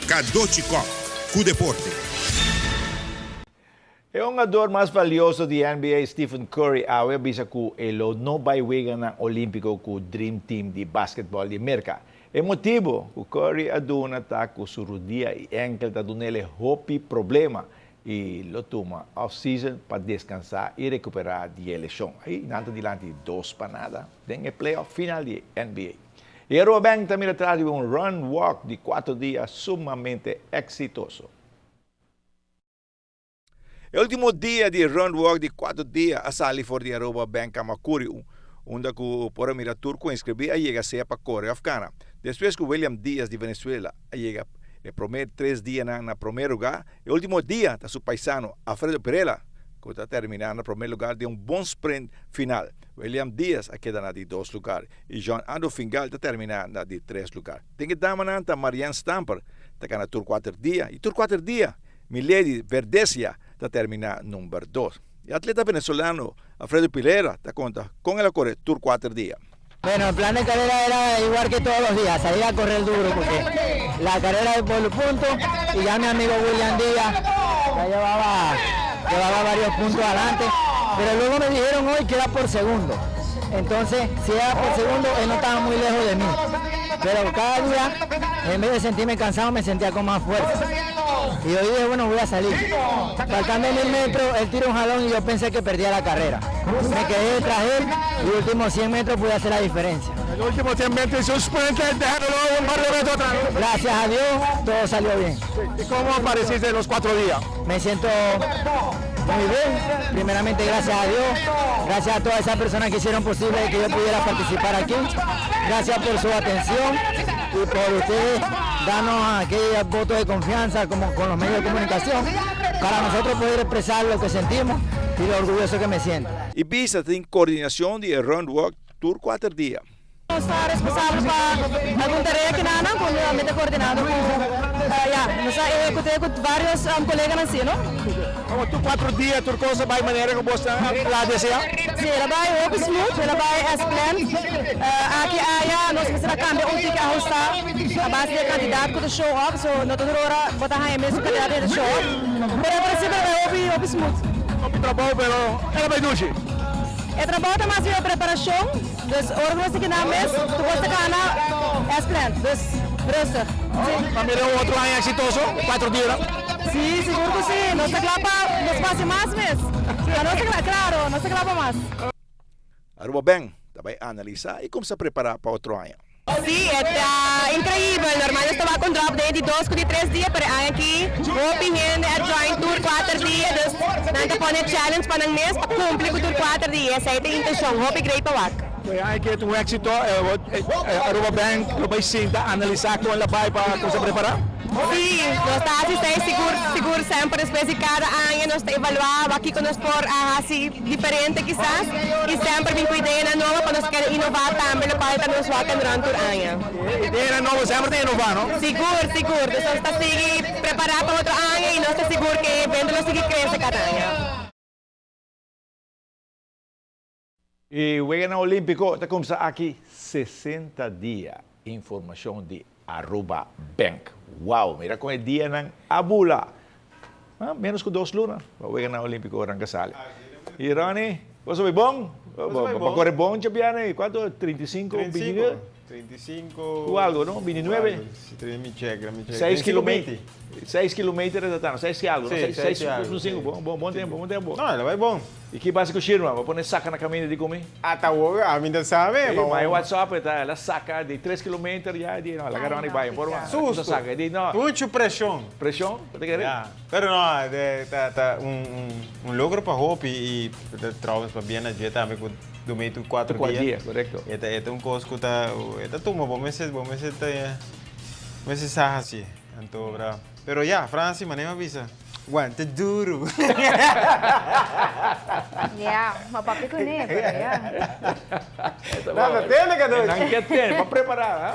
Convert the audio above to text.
Cadochi Kock cu deporte. E hungador mas valioso di NBA Stephen Curry awe a bisa cu e lo no bay weganan Olimpico cu Dream Team di basketball di Merca. E motibo cu Curry a duna ta cu su rudia y enkel ta dunele hopi problema y lo tuma off season pa descansa y recupera di e lesion. Ayi nan ta dilanti 2-0 den e playoff final di NBA. Y Aruba Bank ta mira tras di un run walk di 4 dia sumamente exitoso. E ultimo dia di run walk di 4 dia a sali for di Aruba Bank Camacuri, unda cu por a mira tur cu a inscribi a yega sea pa core of cana. Despues cu William Diaz di Venezuela a yega e prome 3 dianan na prome lugar, e ultimo dia ta su paisano Alfredo Pirela cu ta termina na prome lugar den un bon sprint final. William Diaz a keda na di dos lugar y Jean Ando Fingal ta termina na di tres lugar. Den e damanan ta Marianne Stamper ta gana tur kuater dia y tur kuater dia Milady Verdecia ta termina number dos. E atleta venezolano Alfredo Pirela ta konta kon el a kore tur kuater dia. Bueno, el plan de carrera era igual que todos los días, salir a correr duro porque la carrera es por los puntos y ya mi amigo William Díaz ya llevaba, llevaba varios puntos adelante, pero luego me dijeron hoy que era por segundo. Entonces, si era por segundo, él no estaba muy lejos de mí. Pero cada día, en vez de sentirme cansado, me sentía con más fuerza. Y yo dije, bueno, voy a salir. Faltando 1000 metros, él tiró un jalón y yo pensé que perdía la carrera. Me quedé detrás de él y últimos 100 metros pude hacer la diferencia. El último 100 metros hizo un sprint, dejándolo un par de metros atrás. Gracias a Dios, todo salió bien. ¿Y cómo apareciste los 4 días? Me siento muy bien. Primeramente, gracias a Dios. Gracias a todas esas personas que hicieron posible que yo pudiera participar aquí. Gracias por su atención y por ustedes darnos aquel voto de confianza como con los medios de comunicación para nosotros poder expresar lo que sentimos y lo orgulloso que me siento. Y bisa tin coordinacion di Run Walk tur 4 dia. Nos ta responsabel pa algun tarea cu nan, conjuntamente coordinando cu ja, nos ta ehecuta cu varios coleganan si, no? Como tur 4 dia, tur cos a bay manera cu bo a desea? Si, el a bay hopi smooth, el a bay as planned. Aki aya nos mester a cambia un tiki, ahusta a base di cantidad cu ta show up, so no tur ora bo ta haya mesun cantidad di show up. Pero en principio el a bay hopi, hopi smooth. Hopi trabou, pero el a bay dushi. E trabou ta mas di preparacion, dus ora nos aki na mes, tur cos ta cana as planned, dus rustig. Si. Pa mira otro aña exitoso, 4 dia, no? Si, sigur cu si. Nos ta cla pa nos pasa mas mes. Nos ta cla, claro, nos ta cla pa mas. Aruba Bank ta bay analisa y cuminsa prepara pa otro aña. Si, ta increibel. Normal nos tabata cu drop day di 2 cu di 3 dia, pero aki hopi hende a join tur 4 dia, dus nan ta pone challenge pa nan mes pa cumpli cu tur 4 dia. Esey ta e intencion, hopi great pa wak. Aki ta un exito, Aruba Bank lo bay sinta analisa con el a bay pa cuminsa prepara? Si, nos ta asisti sigur, sigur semper despues di cada aña nos ta evalua kico nos por haci diferente kisas y semper bin cu idea nobo pa nos kier innova tambe, lo cual ta nos walk and run tur aña. Idea nobo semper ta innova, no? Sigur, sigur. Nos ta sigui prepara pa otro aña y nos ta sigur cu e evento lo sigui crece cada aña. Y Weganan Olimpico ta cuminsa aki 60 dia. Informacion di Aruba Bank. Wow, mira con e dianan a bula. Ah, menos cu 2 luna. Weganan Olimpico ranca sali. Y Ronnie, bo a bon? Bo a core bon, Chapiano? Cuanto? 35, 29? 35. O algo, no? 29? Si, mi check, mi check. 6 kilometer. 6 kilometer ta, 6 y algo, no? Si, 6, 6 y algo. 5, bon, bon, bon tempo, bon tempo. No, el a bay bon. Y kico pasa cu Shirma? Bo a pone saca na caminda di come? Ata ami no sabi. Si, mas WhatsApp, ta, el a saca di 3 kilometer ya, di, no, laga Ronnie bay, por Susto. Saca, di, no. Mucho presion. Presion? Bo ta kere? Ja. Pero no, ta un logro pa hopi y trouwens pabien na dje tambe cu dumei tur 4 4 dia. Dia, correcto. E ta un cos cu ta tuma, bo mester ta mester sa asina. Anto, bra. Pero ja, Franci, manera mi a bisa. Wanta duro. Ja, maar papi cune, pero ja. No, no tiene que Nan kier tin, pa prepara.